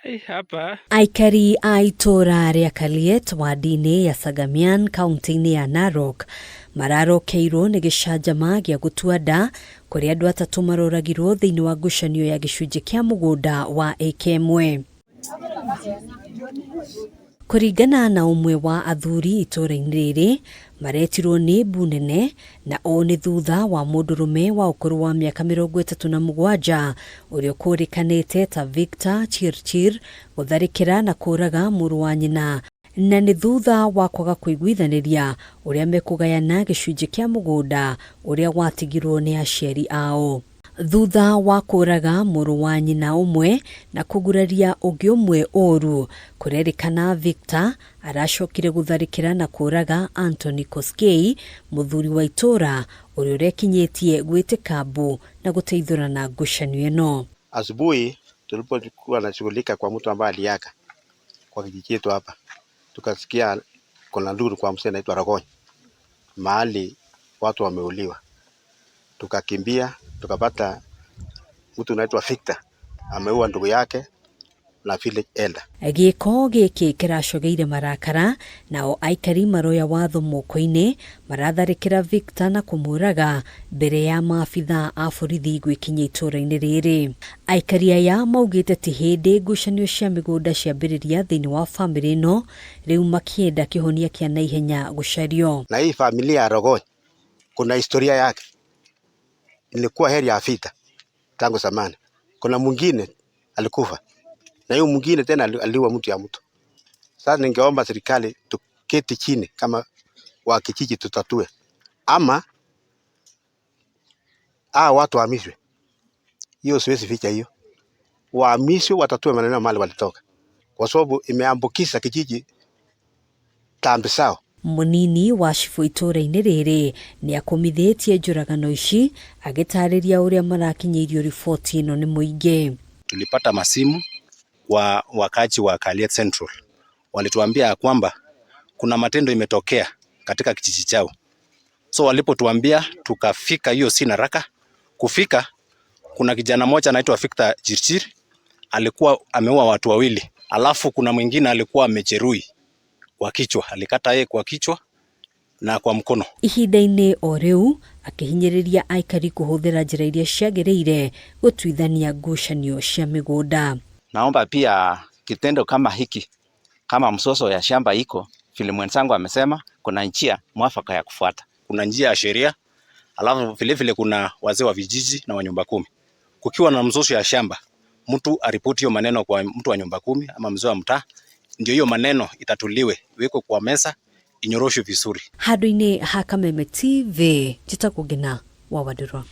Hapa Aikari a itũũra rĩa Kaliet wadi-inĩ ya Sagamian kaunti-inĩ ya Narok mararokeirwo nĩ gĩcanjama gĩa gũtua nda kũrĩa andũ atatũ maroragirwo thĩinĩ wa ngucanio ya gĩcunjĩ kĩa mũgũnda wa ĩka ĩmwe. Kũringana na ũmwe wa athuri itũũra-inĩ rĩrĩ, maretirwo nĩ mbu nene na ũũ nĩ thutha wa mũndũrũme wa ũkũrũ wa mĩaka 37 ũrĩa ũkũrĩkanĩte ta Victor Chirchir gũtharĩkĩra na kũraga mũrũ wa nyina na nĩ thutha wa kwaga kũiguithanĩria ũrĩa mekũgayana gĩcunjĩ kĩa mũgũnda ũrĩa watigirwo nĩ aciari ao. Thutha wa kũraga mũrũ wa nyina ũmwe na kũguraria ũngĩ ũmwe ũru, kũrerĩkana Victor aracokire gũtharĩkĩra na kũraga Anthony Koskei, mũthuri wa itũũra ũrĩa ũrekinyĩtie gwĩtĩka mbu na gũteithũrana ngucanio ĩno. Asubuhi tulipokuwa nashughulika kwa mtu ambaye aliaga kwa kijiji chetu hapa, tukasikia kuna nduru kwa mzee anaitwa Rogony, mahali watu wameuliwa. Tukakimbia tukapata mtu anaitwa Victor ameua ndugu yake na village elder. Gĩko gĩkĩ kĩracogeire marakara nao aikari maroya watho moko-inĩ maratharĩkĩra Victor na kũmũraga mbere ya maabitha a borithi gwĩkinyia itũũra-inĩ rĩrĩ. Aikari aya maugĩte ti hĩndĩ ngucanio cia mĩgũnda ciambĩrĩria thĩinĩ wa bamĩrĩ ĩno, rĩu makĩenda kĩhonia kĩa naihenya gũcario. Na hii familia ya Rogony kuna historia yake, ilikuwa heri ya vita tangu zamani. Kuna mwingine alikufa na hiyo mwingine tena aliua mtu ya mtu. Sasa ningeomba serikali tuketi chini kama wa kijiji tutatue, ama watu wahamishwe. Hiyo siwezi ficha hiyo, wahamishwe, watatue maneno mahali walitoka, kwa sababu imeambukiza kijiji tambi sao. Mũnini wa cibũ itũũra-inĩ rĩrĩ nĩ akũmithĩtie njũragano ici agĩtarĩria ũrĩa marakinyĩirio riboti ĩno nĩ mũingĩ. Tulipata masimu wa wakaaji wa Kaliet Central, walituambia ya kwamba kuna matendo imetokea katika kijiji chao. So walipotuambia tukafika hiyo si haraka kufika, kuna kijana mmoja anaitwa Victor Chirchir alikuwa ameua watu wawili, alafu kuna mwingine alikuwa amejeruhi kwa kichwa, alikata yeye kwa kichwa na kwa mkono. Ihinda-inĩ o rĩu akĩhinyĩrĩria aikari kũhũthĩra njĩra iria ciagĩrĩire gũtuithania ngucanio cia mĩgũnda. Naomba pia kitendo kama hiki, kama mzozo ya shamba iko vile mwenzangu amesema, kuna njia mwafaka ya kufuata. Kuna njia ya sheria, alafu vile vile kuna wazee wa vijiji na wa nyumba kumi. Kukiwa na mzozo ya shamba, mtu aripoti hiyo maneno kwa mtu wa nyumba kumi ama mzee wa mtaa, ndio hiyo maneno itatuliwe, iwekwe kwa meza, inyoroshwe vizuri. Handũ-inĩ ha Kameme TV, njĩtagwo Ngina wa Wandirwa.